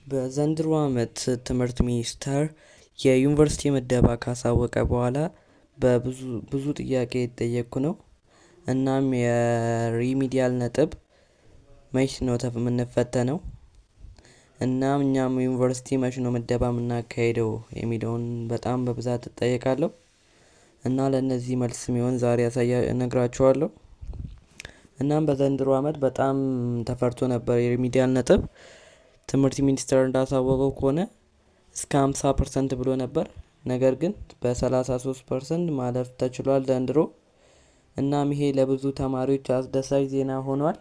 በዘንድሮ አመት ትምህርት ሚኒስቴር የዩኒቨርሲቲ ምደባ ካሳወቀ በኋላ በብዙ ብዙ ጥያቄ እየተጠየቅኩ ነው። እናም የ remedial ነጥብ መች ነው የምንፈተነው? እናም እኛም ዩኒቨርሲቲ መች ነው ምደባ የምናካሂደው የሚለውን በጣም በብዛት እጠየቃለሁ። እና ለእነዚህ መልስ የሚሆን ዛሬ ያሳያ እነግራችኋለሁ። እናም በዘንድሮ አመት በጣም ተፈርቶ ነበር የ remedial ነጥብ። ትምህርት ሚኒስቴር እንዳሳወቀው ከሆነ እስከ 50% ብሎ ነበር። ነገር ግን በ33% ማለፍ ተችሏል ዘንድሮ። እናም ይሄ ለብዙ ተማሪዎች አስደሳች ዜና ሆኗል።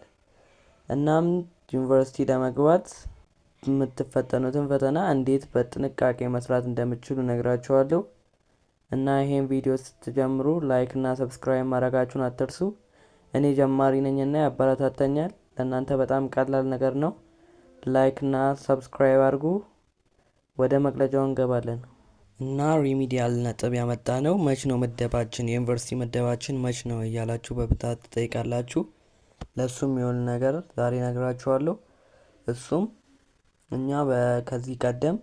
እናም ዩኒቨርሲቲ ለመግባት የምትፈተኑትን ፈተና እንዴት በጥንቃቄ መስራት እንደምትችሉ እነግራችኋለሁ። እና ይሄን ቪዲዮ ስትጀምሩ like እና subscribe ማድረጋችሁን አትርሱ። እኔ ጀማሪ ነኝና ያበረታታኛል። ለእናንተ በጣም ቀላል ነገር ነው። Like እና subscribe አድርጉ። ወደ መግለጫው እንገባለን። እና remedial ነጥብ ያመጣነው መች ነው ምደባችን፣ የዩኒቨርሲቲ ምደባችን መች ነው እያላችሁ በብዛት ትጠይቃላችሁ። ለእሱም የሚሆን ነገር ዛሬ እነግራችኋለሁ። እሱም እኛ ከዚህ ቀደም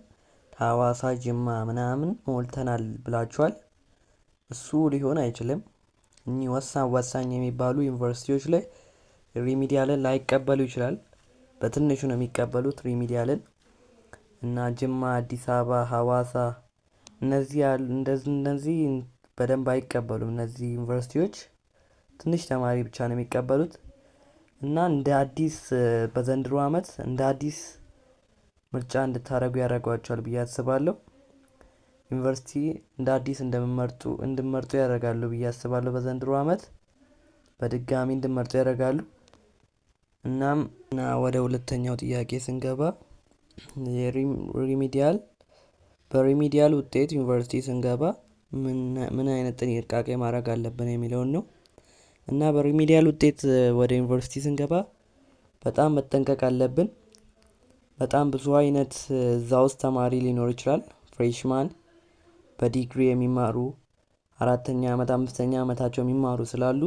ሀዋሳ፣ ጅማ ምናምን ሞልተናል ብላችኋል። እሱ ሊሆን አይችልም። እኚህ ወሳኝ ወሳኝ የሚባሉ ዩኒቨርሲቲዎች ላይ remedial ን ላይቀበሉ ይችላል። በትንሹ ነው የሚቀበሉት remedial ን። እና ጅማ፣ አዲስ አበባ፣ ሀዋሳ እነዚህ እነዚህ በደንብ አይቀበሉም። እነዚህ ዩኒቨርሲቲዎች ትንሽ ተማሪ ብቻ ነው የሚቀበሉት። እና እንደ አዲስ በዘንድሮ አመት እንደ አዲስ ምርጫ እንድታደርጉ ያደርጓቸዋል ብዬ አስባለሁ። ዩኒቨርሲቲ እንደ አዲስ እንደምመርጡ እንድመርጡ ያደርጋሉ ብዬ አስባለሁ። በዘንድሮ አመት በድጋሚ እንድመርጡ ያደርጋሉ። እናም እና ወደ ሁለተኛው ጥያቄ ስንገባ የ remedial በ remedial ውጤት ዩኒቨርሲቲ ስንገባ ምን አይነት ጥንቃቄ ማድረግ አለብን የሚለውን ነው። እና በ remedial ውጤት ወደ ዩኒቨርሲቲ ስንገባ በጣም መጠንቀቅ አለብን። በጣም ብዙ አይነት እዛ ውስጥ ተማሪ ሊኖር ይችላል። Freshman በዲግሪ የሚማሩ አራተኛ አመት፣ አምስተኛ አመታቸው የሚማሩ ስላሉ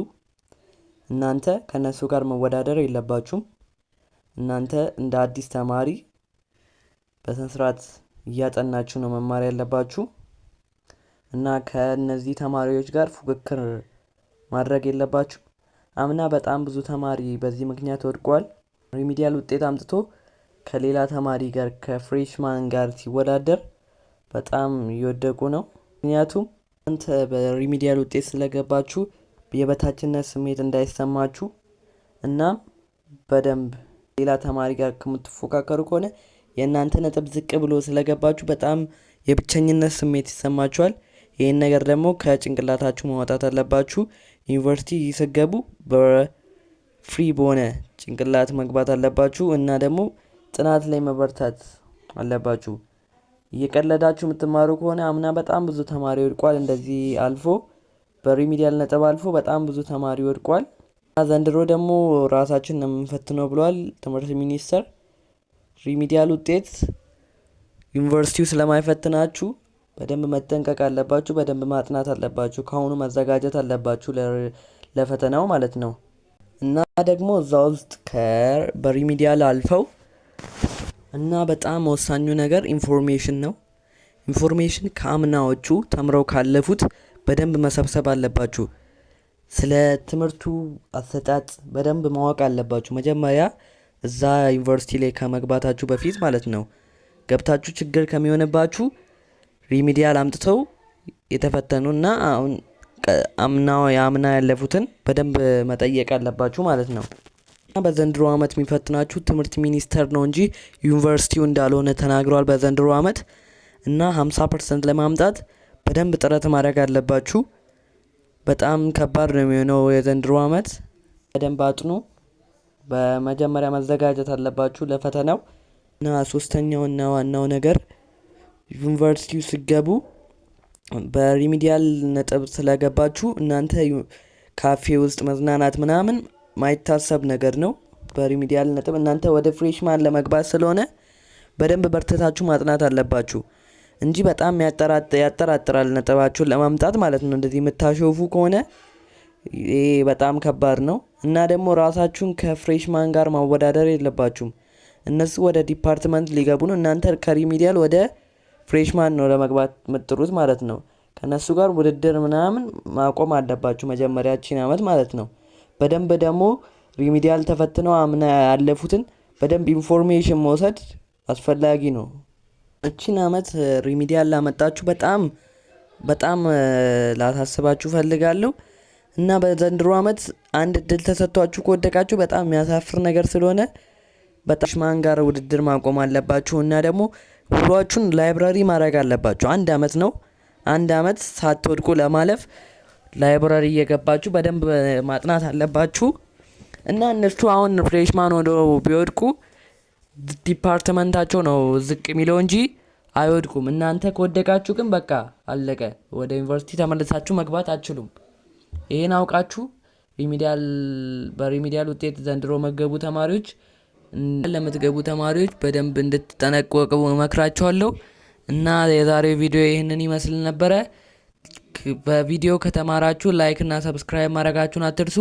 እናንተ ከእነሱ ጋር መወዳደር የለባችሁም። እናንተ እንደ አዲስ ተማሪ በስነ ስርዓት እያጠናችሁ ነው መማር ያለባችሁ። እና ከእነዚህ ተማሪዎች ጋር ፉክክር ማድረግ የለባችሁ። አምና በጣም ብዙ ተማሪ በዚህ ምክንያት ወድቋል። Remedial ውጤት አምጥቶ ከሌላ ተማሪ ጋር ከ freshman ጋር ሲወዳደር በጣም እየወደቁ ነው። ምክንያቱም እናንተ በ remedial ውጤት ስለገባችሁ የበታችነት ስሜት እንዳይሰማችሁ እና በደንብ ሌላ ተማሪ ጋር ከምትፎካከሩ ከሆነ የእናንተ ነጥብ ዝቅ ብሎ ስለገባችሁ በጣም የብቸኝነት ስሜት ይሰማችኋል። ይህን ነገር ደግሞ ከጭንቅላታችሁ ማውጣት አለባችሁ። ዩኒቨርሲቲ ስትገቡ በ free በሆነ ጭንቅላት መግባት አለባችሁ እና ደግሞ ጥናት ላይ መበርታት አለባችሁ። እየቀለዳችሁ የምትማሩ ከሆነ አምና በጣም ብዙ ተማሪ ወድቋል። እንደዚህ አልፎ በ remedial ነጥብ አልፎ በጣም ብዙ ተማሪ ወድቋል። ዘንድሮ ደግሞ ራሳችን ነው የምንፈትነው ብሏል ትምህርት ሚኒስቴር። Remedial ውጤት ዩኒቨርሲቲው ስለማይፈትናችሁ በደንብ መጠንቀቅ አለባችሁ። በደንብ ማጥናት አለባችሁ። ከአሁኑ መዘጋጀት አለባችሁ ለፈተናው ማለት ነው። እና ደግሞ እዛ ውስጥ በ remedial አልፈው እና በጣም ወሳኙ ነገር information ነው። Information ከአምናዎቹ ተምረው ካለፉት በደንብ መሰብሰብ አለባችሁ። ስለ ትምህርቱ አሰጣጥ በደንብ ማወቅ አለባችሁ። መጀመሪያ እዛ ዩኒቨርሲቲ ላይ ከመግባታችሁ በፊት ማለት ነው። ገብታችሁ ችግር ከሚሆንባችሁ remedial አምጥተው የተፈተኑና አሁን አምና የአምና ያለፉትን በደንብ መጠየቅ አለባችሁ ማለት ነው። በዘንድሮ አመት የሚፈትናችሁ ትምህርት ሚኒስቴር ነው እንጂ ዩኒቨርሲቲው እንዳልሆነ ተናግሯል። በዘንድሮ አመት እና 50% ለማምጣት በደንብ ጥረት ማድረግ አለባችሁ። በጣም ከባድ ነው የሚሆነው የዘንድሮ አመት። በደንብ አጥኑ። በመጀመሪያ መዘጋጀት አለባችሁ ለፈተናው። እና ሶስተኛውና ዋናው ነገር ዩኒቨርሲቲው ስትገቡ በ remedial ነጥብ ስለገባችሁ እናንተ ካፌ ውስጥ መዝናናት ምናምን ማይታሰብ ነገር ነው። በ remedial ነጥብ እናንተ ወደ freshman ለመግባት ስለሆነ በደንብ በርትታችሁ ማጥናት አለባችሁ እንጂ በጣም ያጠራጥራል ነጥባችሁን ለማምጣት ማለት ነው። እንደዚህ የምታሾፉ ከሆነ ይሄ በጣም ከባድ ነው። እና ደግሞ ራሳችሁን ከ freshman ጋር ማወዳደር የለባችሁም። እነሱ ወደ department ሊገቡ ነው። እናንተ ከ remedial ወደ freshman ነው ለመግባት የምትጥሩት ማለት ነው። ከእነሱ ጋር ውድድር ምናምን ማቆም አለባችሁ መጀመሪያችን አመት ማለት ነው። በደንብ ደግሞ remedial ተፈትነው አምና ያለፉትን በደንብ information መውሰድ አስፈላጊ ነው። እቺን አመት remedial ላመጣችሁ በጣም በጣም ላሳስባችሁ ፈልጋለሁ። እና በዘንድሮ አመት አንድ እድል ተሰጥቷችሁ ከወደቃችሁ በጣም የሚያሳፍር ነገር ስለሆነ በጣም freshman ጋር ውድድር ማቆም አለባችሁ። እና ደግሞ ውሏችሁን library ማድረግ አለባችሁ። አንድ አመት ነው። አንድ አመት ሳትወድቁ ለማለፍ library እየገባችሁ በደንብ ማጥናት አለባችሁ። እና እነሱ አሁን freshman ሆነው ቢወድቁ department ኣቸው ነው ዝቅ የሚለው እንጂ አይወድቁም። እናንተ ከወደቃችሁ ግን በቃ አለቀ። ወደ ዩኒቨርሲቲ ተመልሳችሁ መግባት አትችሉም። ይሄን አውቃችሁ remedial በ remedial ውጤት ዘንድሮ መገቡ ተማሪዎች ለምትገቡ ተማሪዎች በደንብ እንድትጠነቀቁ እመክራችኋለሁ። እና የዛሬው ቪዲዮ ይህንን ይመስል ነበረ። በቪዲዮ ከተማራችሁ like እና subscribe ማድረጋችሁን አትርሱ።